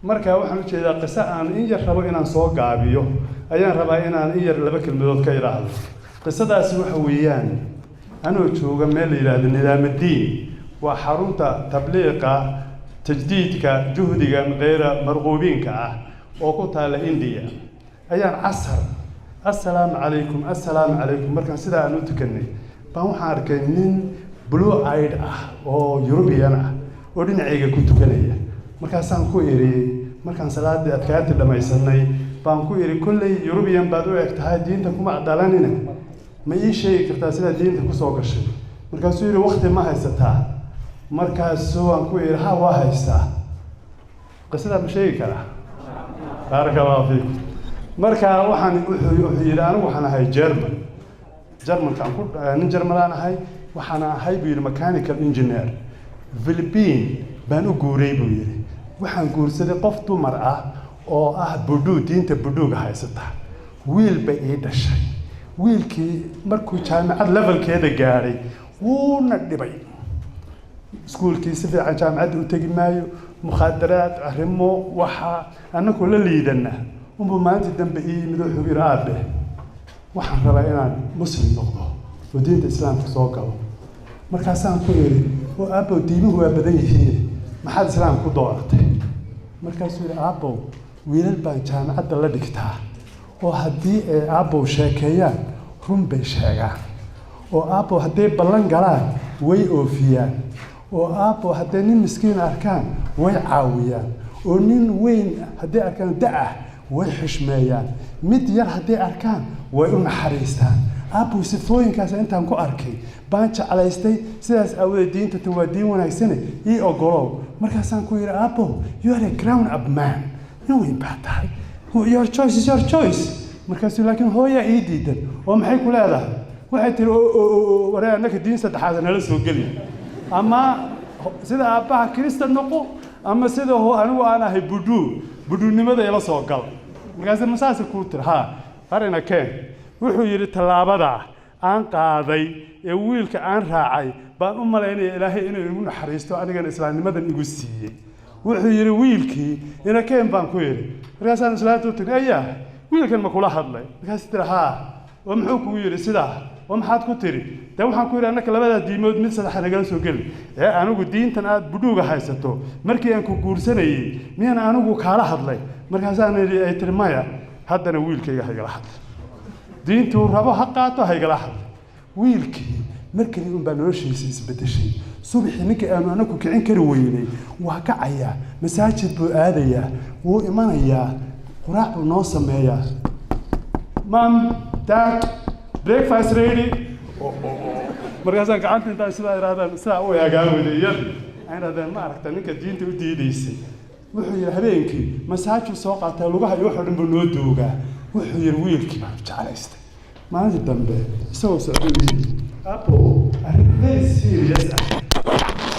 Marka waxaan ujeedaa qiso aan in yar rabo inaan soo gaabiyo, ayaan rabaa inaan in yar laba kelmadood ka idhaahdo. Qisadaasi waxa weeyaan, anoo jooga meel la yidhaahdo Nidaamadiin, waa xarunta tabliiqa tajdiidka juhdiga kheyra marquubiinka ah oo ku taala Indiya, ayaan casar, "Assalaamu calaykum, assalaamu calaykum," markaan sidaa aan u tukanay baan waxaan arkay nin blue eyed ah oo European ah oo dhinacayga ku tukanaya. Markaasaan ku idhi, markaan salaadii adkaartii dhammaysanay baan ku idhi, "Kolley European baad u eg tahay, diinta kuma dhalanine, ma ii sheegi kartaa sidaa diinta kusoo gashay?" Markaasuu yidhi, "Wakti ma haysataa?" Markaasuu aan ku idhi, "Ha, waa haystaa." Qisadaa ma sheegi karaa? Baaraka Allahu fiikum. Marka waxaan wuxuu yidhi, "Anigu waxaan ahay German, Germankaan ku nin Germalaan ahay. Waxaan ahay," buu yidhi, "mechanical engineer. Philippine baan u guuray," buu yidhi. "Waxaan guursaday qof dumar ah oo ah budhuu, diinta budhuuga haysata. Wiil bay ii dhashay. Wiilkii markuu jaamacad levelkeeda gaadhay wuuna dhibay. Iskuulkii si fiican jaamacadda u tegi maayo, mukhaadaraad, arrimo waxa annagoo la liidana unbuu maalintii dambe ii yimid. Wuxuu yidhi, 'Aabe, waxaan rabaa inaan Muslim noqdo oo diinta Islaamka soo galo.' Markaasaan ku idhi, 'Oo aabbow, diimuhu waa badan yihiin, maxaad Islaamka ku dooratay?' Markaasuu yidhi, 'Aabbow, wiilal baan jaamacadda la dhigtaa oo haddii ay aabbow sheekeeyaan run bay sheegaan, oo aabbow hadday ballan galaan way oofiyaan, oo aabbow hadday nin miskiin arkaan way caawiyaan, oo nin weyn hadday arkaan da-ah way xushmeeyaan, mid yar hadday arkaan way u naxariistaan. Aabbow, sifooyinkaas intaan ku arkay baan jeclaystay. Sidaas aawadeed diinta tan waa diin wanaagsane, ii ogolow.' Markaasaan ku yidhi, 'Aabbow, you are a grown up man, nin weyn baa tahay. Your choice is your choice.' Markaasuu, 'Laakiin hooyaa ii diidan.' 'Oo maxay ku leedahay?' 'Waxay tiri, waree, annaka diin saddexaad nala soo geli. Ama sida aabbaha Kirista noqo, ama sida anigu aan ahay budhuu, budhuunimada ila soo gal.' Markaase masaase kuu tiri? 'Haa, qarina keen.' Wuxuu yidhi, 'Tallaabadaa aan qaaday ee wiilka aan raacay baan u malaynaya Ilaahay inuu igu naxariisto, anigana islaamnimadan igu siiyey.' Wuxuu yidhi, 'Wiilkii ina keen,' baan ku yidhi. Markaasaan islaanta u tiri, 'Ayaa wiilkan ma kula hadlay?' Markaas tiri, 'Haa.' 'Oo muxuu kugu yidhi sidaa? Oo maxaad ku tiri?' 'Dee waxaan ku yidhi, annaka labadaa diimood mid saddexa nagala soo geli. Ee anigu diintan aad budhuuga haysato markii aan ku guursanayey miyaan anigu kaala hadlay?' Markaasaan idhi, ay tiri, 'Maya.' Haddana wiilkayga haygala hadlay, diintuu rabo ha qaato, haygala hadlay." Wiilkii markii unbaa noloshiisa isbedeshay. Subaxii ninkii aanu anaku kicin kari weynay waa kacayaa, masaajid buu aadayaa, wuu imanayaa, quraac buu noo sameeyaa. 'Mom, Dad, breakfast ready.' Markaasaan gacanta intaan sidaa idhahdaan, sidaa u eegaa weyday iyadii aan idhahdeen, 'Ma aragta ninka diinta u diidaysay?' Wuxuu yidhi, habeenkii masaajuu soo qaataa, lugaha iyo waxoo dhan buu noo doogaa. Wuxuu yidhi, 'Wiilkii baan jeclaystay.' Maalintii dambe isagoo socday uu yidhi, 'Aabbow, arrin very serious ah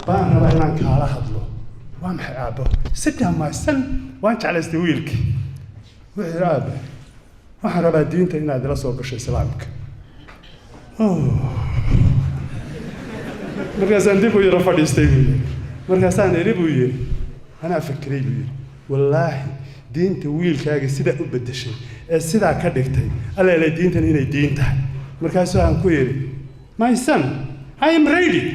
baan rabaa inaan kaala hadlo.' 'Waa maxay, aabbo?' 'Sit down, my son.' Waan jeclaystay wiilkii." Wuxuu yidhi, 'Aabe, waxaan rabaa diinta inaad ila soo gasho Islaamka.' Markaasaan dib u yaro fadhiistay," buu yidhi. "Markaasaan idhi," buu yidhi, "anaa fikiray," buu yidhi, "wallaahi diinta wiilkaaga sidaa u beddeshay ee sidaa ka dhigtay, alleele diintan inay diin tahay. Markaasuu aan ku yidhi, 'My son, I am ready.'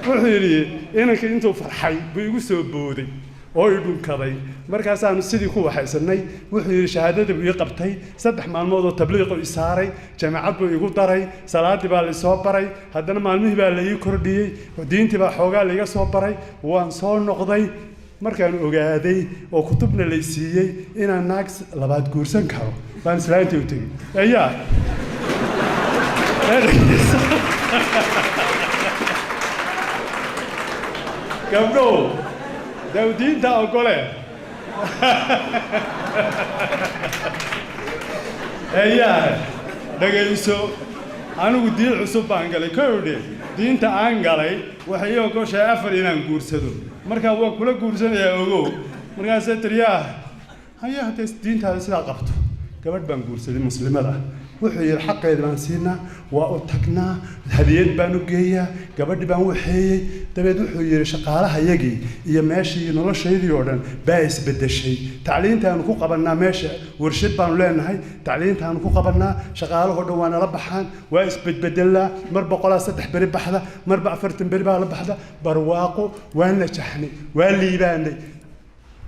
Wuxuu yidhi, inankii intuu farxay buu igu soo booday oo i dhunkaday. Markaasaanu sidii ku waxaysanay." Wuxuu yidhi, "Shahaadadii buu ii qabtay, 3 maalmood oo tabliiqu i saaray, jaamacad buu igu daray, salaaddii baa laisoo baray, haddana maalmihii baa la ii kordhiyey, diintii baa xoogaa laiga soo baray. Waan soo noqday markaan ogaaday oo kutubna lay siiyey inaan naag labaad guursan karo, baan islaantii u tegey." Ayaa gabdhow daw diinta ogole ayaa dhagayso. Anigu diin cusub baan galay kowdhe. Diinta aan galay waxay ii ogoshahay afar inaan guursado, markaa waan kula guursanayaa, ogow." Markaasay tiri, "Yaa haya, hadday diintaada sidaa qabto." Gabadh baan guursaday Muslimada. Wuxuu yidhi, xaqeedi baan siinaa, waa u tagnaa, hadiyad baan u geeyaa, gabadhi baan waxeeyey. Dabeed wuxuu yidhi, shaqaalahayagii iyo meeshii noloshaydii oo dhan baa isbedeshay. Tacliintaanu ku qabannaa meesha, warshad baanu leenahay, tacliintaanu ku qabannaa, shaqaalahoo dhan waa nala baxaan, waa isbedbedelaa, mar 100-aa 3 beri baxda, marba 40 beri baa la baxda. Barwaaqo, waa najaxnay, waa liibaanay.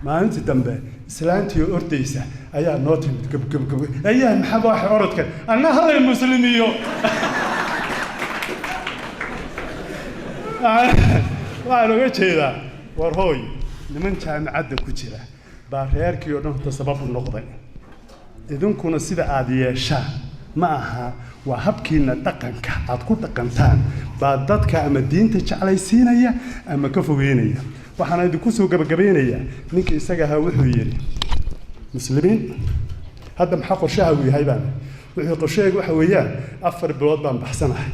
Maalintii dambe islaantii oo ordaysa ayaa noo timid, gabgabgab ayaa. Maxaa waxa orodkan? Anna halay muslimiyo. Waxaan oga jeedaa, war hooy, niman jaamicadda ku jira baa reerkii oo dhan horta sabab u noqday. Idinkuna sida aad yeeshaan ma aha, waa habkiina dhaqanka aad ku dhaqantaan baa dadka ama diinta jeclaysiinaya ama ka fogeynaya. Waxaana idinku soo gabagabeynayaa, ninkii isaga ahaa wuxuu yidhi, muslimiin hadda maxaa qorshahaagu yahay baan? Wuxuu qorshahaygu waxa weeyaan, 4 bilood baan baxsanahay,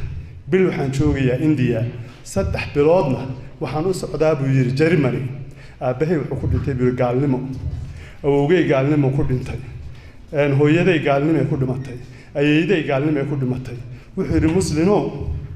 bil waxaan joogayaa India, 3 biloodna waxaan u socdaa, buu yidhi, Germany. Aabbahay wuxuu ku dhintay, buu yidhi, gaalnimo, awowgay gaalnimo ku dhintay, hooyaday gaalnimay ku dhimatay, ayeeyday gaalnimay ku dhimatay. Wuxuu yidhi, muslino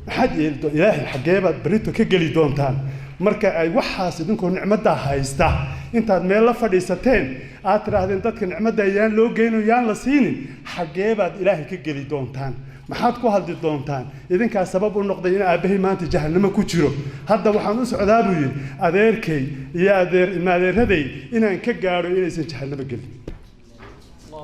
maxaad yeeli Ilaahay xaggee baad berito ka geli doontaan marka ay waxaas idinkoo nicmaddaa haysta intaad meel la fadhiisateen aad tidhaahdeen dadka nicmadda yaan loo geyno, yaan la siinin? Xaggee baad Ilaahay ka geli doontaan? Maxaad ku hadli doontaan? Idinkaa sabab u noqday in aabbahay maanta jahannamo ku jiro. Hadda waxaan u socdaa, buu yidhi, adeerkay iyo adeer ilmaadeeraday inaan ka gaadho inaysan jahannamo gelin.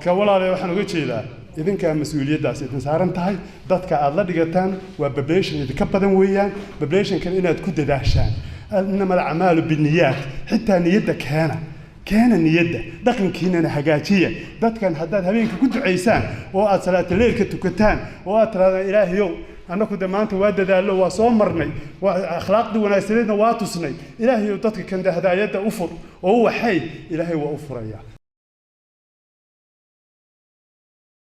Ka walaalay, waxaan uga jeedaa, idinkaa mas-uuliyaddaas idin saaran tahay. Dadka aad la dhigataan waa population idinka badan weeyaan. Populationkan inaad ku dadaashaan. إنما الأعمال بالنيات. Xitaa niyadda keena, keena niyadda, dhaqankiinana hagaajiya. Dadkan haddaad habeenka ku ducaysaan oo aad salaatuleylka tukataan oo aad tirahdaan, Ilaahayow, annaku de maanta waa dadaallo, waa soo marnay, waa akhlaaqdii wanaagsaneedna waa tusnay, Ilaahayow, dadka kan hadaayadda u fur oo u waxay, Ilaahay waa u furayaa.